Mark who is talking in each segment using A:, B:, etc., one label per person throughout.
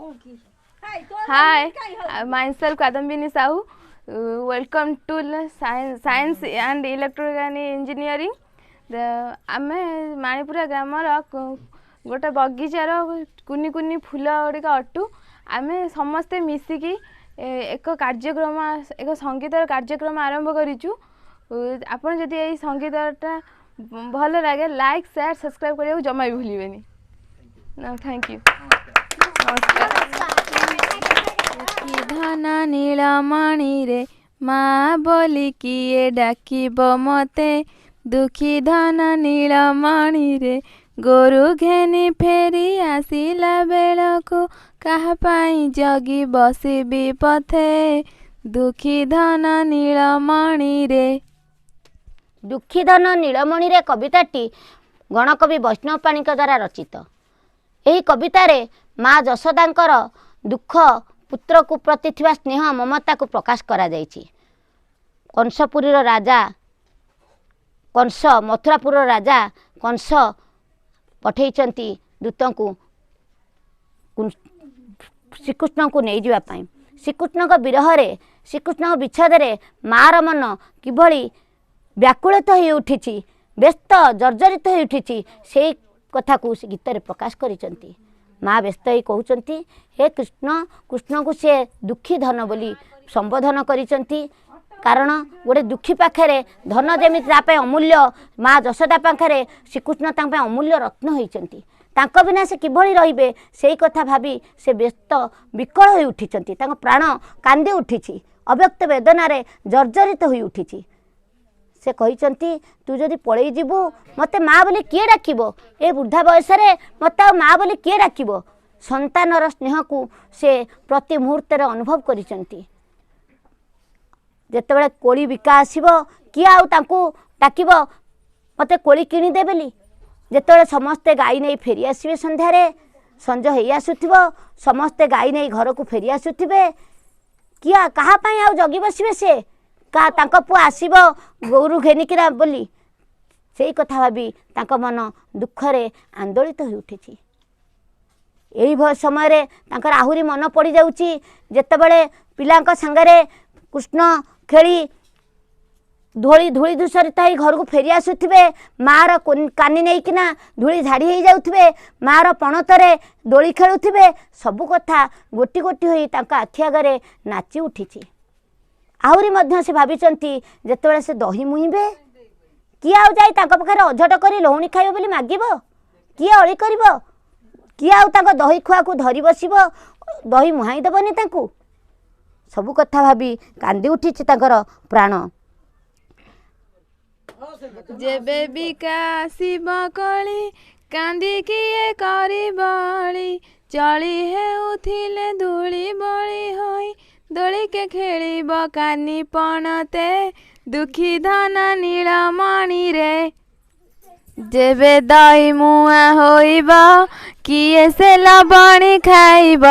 A: Hi, myself Kadambini Sahu. Welcome to science and electrical engineering. ଆମେ ମାଣିପୁରା ଗ୍ରାମର ଗୋଟେ ବଗିଚାର କୁନି କୁନି ଫୁଲ ଗୁଡ଼ିକ ଅଟୁ। ଆମେ ସମସ୍ତେ ମିଶିକି ଏକ କାର୍ଯ୍ୟକ୍ରମ, ଏକ ସଙ୍ଗୀତର କାର୍ଯ୍ୟକ୍ରମ ଆରମ୍ଭ କରିଛୁ। ଆପଣ ଯଦି ଏଇ ସଙ୍ଗୀତଟା ଭଲ ଲାଗେ, ଲାଇକ୍, ସେୟାର, ସବସ୍କ୍ରାଇବ୍ କରିବାକୁ ଜମା ବି ଭୁଲିବେନି। Thank you, ନମସ୍କାର। ଧନ ନୀଳମଣିରେ ମା ବୋଲି କିଏ ଡାକିବ ମତେ, ଦୁଃଖୀ ଧନ ନୀଳମଣିରେ ଗୋରୁ ଘେନି ଫେରି ଆସିଲା ବେଳକୁ କାହା ପାଇଁ ଜଗି ବସିବି ପଥେ, ଦୁଃଖୀ ଧନ ନୀଳମଣିରେ।
B: ଦୁଃଖୀ ଧନ ନୀଳମଣିରେ କବିତାଟି ଗଣକବି ବୈଷ୍ଣବ ପାଣିଙ୍କ ଦ୍ୱାରା ରଚିତ। ଏହି କବିତାରେ ମା ଯଶୋଦାଙ୍କର ଦୁଃଖ, ପୁତ୍ରକୁ ପ୍ରତି ଥିବା ସ୍ନେହ ମମତାକୁ ପ୍ରକାଶ କରାଯାଇଛି। କଂସପୁରୀର ରାଜା କଂସ, ମଥୁରାପୁରର ରାଜା କଂସ ପଠେଇଛନ୍ତି ଦୂତଙ୍କୁ ଶ୍ରୀକୃଷ୍ଣଙ୍କୁ ନେଇଯିବା ପାଇଁ। ଶ୍ରୀକୃଷ୍ଣଙ୍କ ବିରହରେ, ଶ୍ରୀକୃଷ୍ଣଙ୍କ ବିଚ୍ଛେଦରେ ମାଆର ମନ କିଭଳି ବ୍ୟାକୁଳିତ ହୋଇ ଉଠିଛି, ବ୍ୟସ୍ତ ଜର୍ଜରିତ ହୋଇ ଉଠିଛି, ସେଇ କଥାକୁ ସେ ଗୀତରେ ପ୍ରକାଶ କରିଛନ୍ତି। ମା ବ୍ୟସ୍ତ ହୋଇ କହୁଛନ୍ତି, ହେ କୃଷ୍ଣ। କୃଷ୍ଣଙ୍କୁ ସେ ଦୁଃଖୀ ଧନ ବୋଲି ସମ୍ବୋଧନ କରିଛନ୍ତି, କାରଣ ଗୋଟେ ଦୁଃଖୀ ପାଖରେ ଧନ ଯେମିତି ତା ପାଇଁ ଅମୂଲ୍ୟ, ମା ଯଶୋଦା ପାଖରେ ଶ୍ରୀକୃଷ୍ଣ ତାଙ୍କ ପାଇଁ ଅମୂଲ୍ୟ ରତ୍ନ ହୋଇଛନ୍ତି। ତାଙ୍କ ବିନା ସେ କିଭଳି ରହିବେ, ସେଇ କଥା ଭାବି ସେ ବ୍ୟସ୍ତ ବିକଳ ହୋଇ ଉଠିଛନ୍ତି। ତାଙ୍କ ପ୍ରାଣ କାନ୍ଦି ଉଠିଛି, ଅବ୍ୟକ୍ତ ବେଦନାରେ ଜର୍ଜରିତ ହୋଇ ଉଠିଛି। ସେ କହିଛନ୍ତି, ତୁ ଯଦି ପଳେଇ ଯିବୁ ମୋତେ ମା ବୋଲି କିଏ ଡାକିବ? ଏ ବୃଦ୍ଧା ବୟସରେ ମୋତେ ଆଉ ମା ବୋଲି କିଏ ଡାକିବ? ସନ୍ତାନର ସ୍ନେହକୁ ସେ ପ୍ରତି ମୁହୂର୍ତ୍ତରେ ଅନୁଭବ କରିଛନ୍ତି। ଯେତେବେଳେ କୋଳି ବିକା ଆସିବ, କିଏ ଆଉ ତାଙ୍କୁ ଡାକିବ ମୋତେ କୋଳି କିଣିଦେ ବୋଲି? ଯେତେବେଳେ ସମସ୍ତେ ଗାଈ ନେଇ ଫେରି ଆସିବେ ସନ୍ଧ୍ୟାରେ, ସଞ୍ଜ ହେଇ ଆସୁଥିବ, ସମସ୍ତେ ଗାଈ ନେଇ ଘରକୁ ଫେରି ଆସୁଥିବେ, କିଏ କାହା ପାଇଁ ଆଉ ଜଗି ବସିବେ ସେ କାହା ତାଙ୍କ ପୁଅ ଆସିବ ଗୋରୁ ଘେନିକିରା ବୋଲି? ସେଇ କଥା ଭାବି ତାଙ୍କ ମନ ଦୁଃଖରେ ଆନ୍ଦୋଳିତ ହୋଇ ଉଠିଛି। ଏହି ସମୟରେ ତାଙ୍କର ଆହୁରି ମନ ପଡ଼ିଯାଉଛି, ଯେତେବେଳେ ପିଲାଙ୍କ ସାଙ୍ଗରେ କୃଷ୍ଣ ଖେଳି ଧୂଳି ଧୂଳି ଧୂସରିତ ହେଇ ଘରକୁ ଫେରି ଆସୁଥିବେ, ମାଆର କାନି ନେଇକିନା ଧୂଳି ଝାଡ଼ି ହେଇଯାଉଥିବେ, ମାଆର ପଣତରେ ଦୋଳି ଖେଳୁଥିବେ। ସବୁ କଥା ଗୋଟି ଗୋଟି ହୋଇ ତାଙ୍କ ଆଖି ଆଗରେ ନାଚି ଉଠିଛି। ଆହୁରି ମଧ୍ୟ ସେ ଭାବିଛନ୍ତି, ଯେତେବେଳେ ସେ ଦହି ମୁହିଁବେ, କିଏ ଆଉ ଯାଇ ତାଙ୍କ ପାଖରେ ଅଝଟ କରି ଲହୁଣୀ ଖାଇବ ବୋଲି ମାଗିବ? କିଏ ଅଳି କରିବ? କିଏ ଆଉ ତାଙ୍କ ଦହି ଖୁଆକୁ ଧରି ବସିବ, ଦହି ମୁହାଇଁ ଦେବନି ତାଙ୍କୁ? ସବୁ କଥା ଭାବି କାନ୍ଦି ଉଠିଛି ତାଙ୍କର ପ୍ରାଣ।
A: ଯେବେ ବିକା ଆସିବ କଳି, କାନ୍ଦି କିଏ କରିବଳି, ଚଳି ହେଉଥିଲେ ଧୂଳି ବଳି ହୋଇ ଦୋଳିକେ ଖେଳିବ କାନି ପଣତେ, ଦୁଃଖୀ ଧନ ନୀଳମଣିରେ। ଯେବେ ଦହି ମୁଆଁ ହୋଇବ, କିଏ ସେ ଲବଣୀ ଖାଇବ,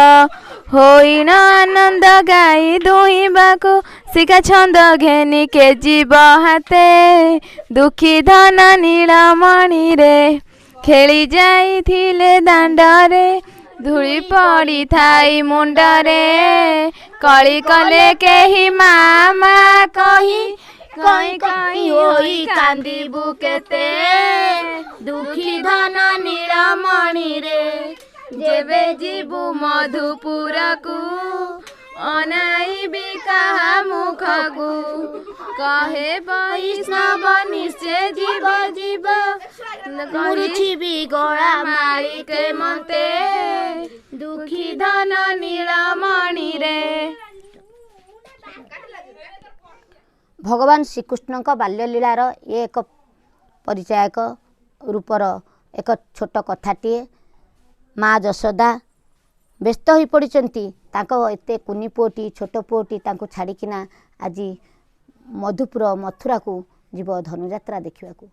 A: ହୋଇଣ ଆନନ୍ଦ ଗାଇ ଦୁହିଁବାକୁ ଶିଖା ଛନ୍ଦ ଘେନି କେ ଯିବ ହାତେ, ଦୁଃଖୀ ଧନ ନୀଳମଣିରେ। ଖେଳି ଯାଇଥିଲେ ଦାଣ୍ଡରେ, ଧୂଳି ପଡ଼ିଥାଇ ମୁଣ୍ଡରେ, କଳି କଲେ କେହି ମା ମା କହି କଇଁ କଇଁ ହୋଇ କାନ୍ଦିବୁ କେତେ, ଦୁଃଖୀ ଧନ ନୀଳମଣିରେ। ଯେବେ ଯିବୁ ମଧୁପୁରକୁ, ଅନାଇବି କାହା ମୁଖକୁ, କହେ ବୈଷ୍ଣବ ନିଶ୍ଚେ ଯିବ ଯିବ,
B: ମୁରୁଛିବି ଗଳା
A: ମାଳିକେ ମତେ, ଦୁଃଖୀ ଧନ ନୀଳମଣିରେ।
B: ଭଗବାନ ଶ୍ରୀକୃଷ୍ଣଙ୍କ ବାଲ୍ୟଲୀଳାର ଇଏ ଏକ ପରିଚାୟକ ରୂପର ଏକ ଛୋଟ କଥାଟିଏ। ମା ଯଶୋଦା ବ୍ୟସ୍ତ ହୋଇପଡ଼ିଛନ୍ତି। ତାଙ୍କ ଏତେ କୁନି ପୁଅଟି, ଛୋଟ ପୁଅଟି ତାଙ୍କୁ ଛାଡ଼ିକିନା ଆଜି ମଧୁପୁର ମଥୁରାକୁ ଯିବ ଧନୁଯାତ୍ରା ଦେଖିବାକୁ।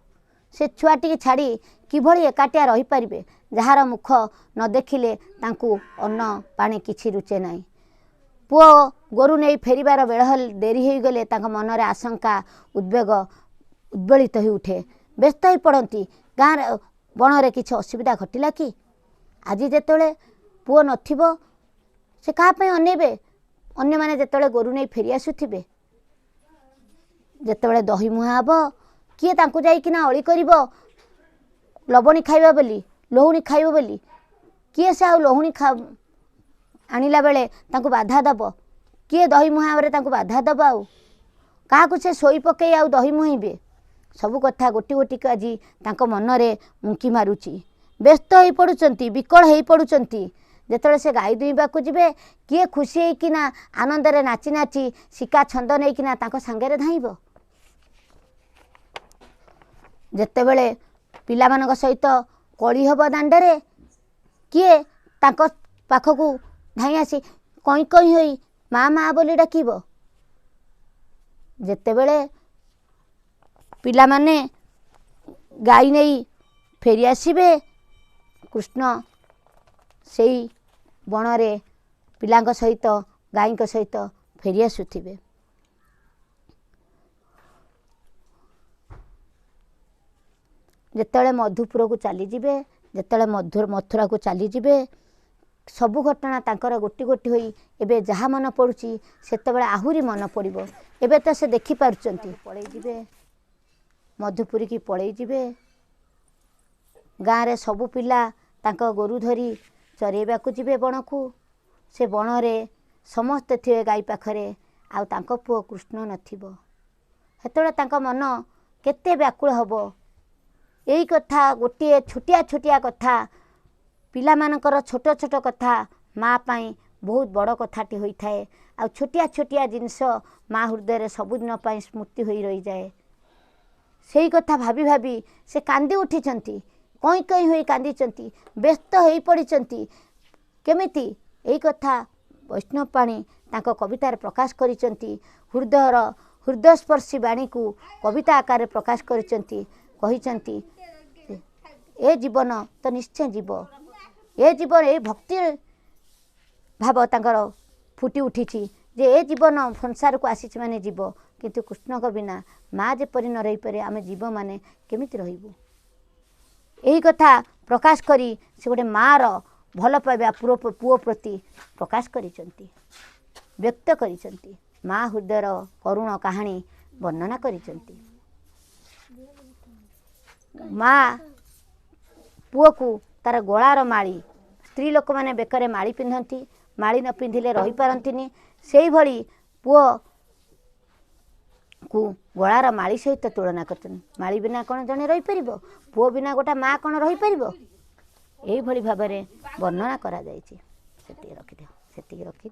B: ସେ ଛୁଆଟିକି ଛାଡ଼ି କିଭଳି ଏକାଟିଆ ରହିପାରିବେ, ଯାହାର ମୁଖ ନ ଦେଖିଲେ ତାଙ୍କୁ ଅନ୍ନ ପାଣି କିଛି ରୁଚେ ନାହିଁ? ପୁଅ ଗୋରୁ ନେଇ ଫେରିବାର ବେଳ ଡେରି ହୋଇଗଲେ ତାଙ୍କ ମନରେ ଆଶଙ୍କା, ଉଦ୍ବେଗ ଉଦ୍ବେଳିତ ହୋଇ ଉଠେ, ବ୍ୟସ୍ତ ହୋଇପଡ଼ନ୍ତି। ଗାଁରେ ବଣରେ କିଛି ଅସୁବିଧା ଘଟିଲା କି? ଆଜି ଯେତେବେଳେ ପୁଅ ନଥିବ, ସେ କାହା ପାଇଁ ଅନେଇବେ? ଅନ୍ୟମାନେ ଯେତେବେଳେ ଗୋରୁ ନେଇ ଫେରି ଆସୁଥିବେ, ଯେତେବେଳେ ଦହି ମୁହାଁ ହେବ, କିଏ ତାଙ୍କୁ ଯାଇକିନା ଅଳି କରିବ ଲବଣୀ ଖାଇବା ବୋଲି, ଲହୁଣୀ ଖାଇବ ବୋଲି? କିଏ ସେ ଆଉ ଲହୁଣୀ ଆଣିଲା ବେଳେ ତାଙ୍କୁ ବାଧା ଦେବ? କିଏ ଦହି ମୁହାଁରେ ତାଙ୍କୁ ବାଧା ଦେବ? ଆଉ କାହାକୁ ସେ ଶୋଇ ପକାଇ ଆଉ ଦହି ମୁହେଁଇବେ? ସବୁ କଥା ଗୋଟି ଗୋଟିକୁ ଆଜି ତାଙ୍କ ମନରେ ଉଙ୍କି ମାରୁଛି। ବ୍ୟସ୍ତ ହେଇ ପଡ଼ୁଛନ୍ତି, ବିକଳ ହେଇ ପଡ଼ୁଛନ୍ତି। ଯେତେବେଳେ ସେ ଗାଈ ଦୁଇଁବାକୁ ଯିବେ, କିଏ ଖୁସି ହେଇକିନା ଆନନ୍ଦରେ ନାଚି ନାଚି ଶିକା ଛନ୍ଦ ନେଇକିନା ତାଙ୍କ ସାଙ୍ଗରେ ଧାଇଁବ? ଯେତେବେଳେ ପିଲାମାନଙ୍କ ସହିତ କଳି ହେବ ଦାଣ୍ଡରେ, କିଏ ତାଙ୍କ ପାଖକୁ ଧାଇଁ ଆସି କଇଁ କଇଁ ହୋଇ ମା ମା ବୋଲି ଡାକିବ? ଯେତେବେଳେ ପିଲାମାନେ ଗାଈ ନେଇ ଫେରି ଆସିବେ, କୃଷ୍ଣ ସେଇ ବଣରେ ପିଲାଙ୍କ ସହିତ ଗାଈଙ୍କ ସହିତ ଫେରି ଆସୁଥିବେ। ଯେତେବେଳେ ମଧୁପୁରକୁ ଚାଲିଯିବେ, ଯେତେବେଳେ ମଥୁରାକୁ ଚାଲିଯିବେ, ସବୁ ଘଟଣା ତାଙ୍କର ଗୋଟି ଗୋଟି ହୋଇ ଏବେ ଯାହା ମନେ ପଡ଼ୁଛି, ସେତେବେଳେ ଆହୁରି ମନେ ପଡ଼ିବ। ଏବେ ତ ସେ ଦେଖିପାରୁଛନ୍ତି। ପଳେଇ ଯିବେ ମଧୁପୁରୀକି, ପଳେଇ ଯିବେ। ଗାଁରେ ସବୁ ପିଲା ତାଙ୍କ ଗୋରୁ ଧରି ଚରେଇବାକୁ ଯିବେ ବଣକୁ। ସେ ବଣରେ ସମସ୍ତେ ଥିବେ ଗାଈ ପାଖରେ, ଆଉ ତାଙ୍କ ପୁଅ କୃଷ୍ଣ ନଥିବ। ସେତେବେଳେ ତାଙ୍କ ମନ କେତେ ବ୍ୟାକୁଳ ହେବ। ଏଇ କଥା ଗୋଟିଏ ଛୋଟିଆ ଛୋଟିଆ କଥା, ପିଲାମାନଙ୍କର ଛୋଟ ଛୋଟ କଥା ମା ପାଇଁ ବହୁତ ବଡ଼ କଥାଟି ହୋଇଥାଏ। ଆଉ ଛୋଟିଆ ଛୋଟିଆ ଜିନିଷ ମା ହୃଦୟରେ ସବୁଦିନ ପାଇଁ ସ୍ମୃତି ହୋଇ ରହିଯାଏ। ସେଇ କଥା ଭାବି ଭାବି ସେ କାନ୍ଦି ଉଠିଛନ୍ତି, କଇଁ କଇଁ ହୋଇ କାନ୍ଦିଛନ୍ତି, ବ୍ୟସ୍ତ ହୋଇପଡ଼ିଛନ୍ତି। କେମିତି ଏଇ କଥା ବୈଷ୍ଣବ ପାଣି ତାଙ୍କ କବିତାରେ ପ୍ରକାଶ କରିଛନ୍ତି। ହୃଦୟର ହୃଦୟସ୍ପର୍ଶୀ ବାଣୀକୁ କବିତା ଆକାରରେ ପ୍ରକାଶ କରିଛନ୍ତି। କହିଛନ୍ତି, ଏ ଜୀବନ ତ ନିଶ୍ଚୟ ଯିବ, ଏ ଜୀବନ। ଏ ଭକ୍ତି ଭାବ ତାଙ୍କର ଫୁଟି ଉଠିଛି ଯେ ଏ ଜୀବନ ସଂସାରକୁ ଆସିଛି ମାନେ ଯିବ, କିନ୍ତୁ କୃଷ୍ଣଙ୍କ ବିନା ମା ଯେପରି ନ ରହିପାରେ, ଆମେ ଜୀବମାନେ କେମିତି ରହିବୁ? ଏହି କଥା ପ୍ରକାଶ କରି ସେ ଗୋଟେ ମାଆର ଭଲ ପାଇବା ପୁଅ ପ୍ରତି ପ୍ରକାଶ କରିଛନ୍ତି, ବ୍ୟକ୍ତ କରିଛନ୍ତି। ମା ହୃଦୟର କରୁଣ କାହାଣୀ ବର୍ଣ୍ଣନା କରିଛନ୍ତି। ମା ପୁଅକୁ ତାର ଗଳାର ମାଳି, ସ୍ତ୍ରୀ ଲୋକମାନେ ବେକରେ ମାଳି ପିନ୍ଧନ୍ତି, ମାଳି ନ ପିନ୍ଧିଲେ ରହିପାରନ୍ତିନି, ସେଇଭଳି ପୁଅକୁ ଗଳାର ମାଳି ସହିତ ତୁଳନା କରିଛନ୍ତି। ମାଳି ବିନା କ'ଣ ଜଣେ ରହିପାରିବ? ପୁଅ ବିନା ଗୋଟେ ମା କ'ଣ ରହିପାରିବ? ଏଇଭଳି ଭାବରେ ବର୍ଣ୍ଣନା କରାଯାଇଛି। ସେତିକି ରଖିଦିଅ, ସେତିକି ରଖି।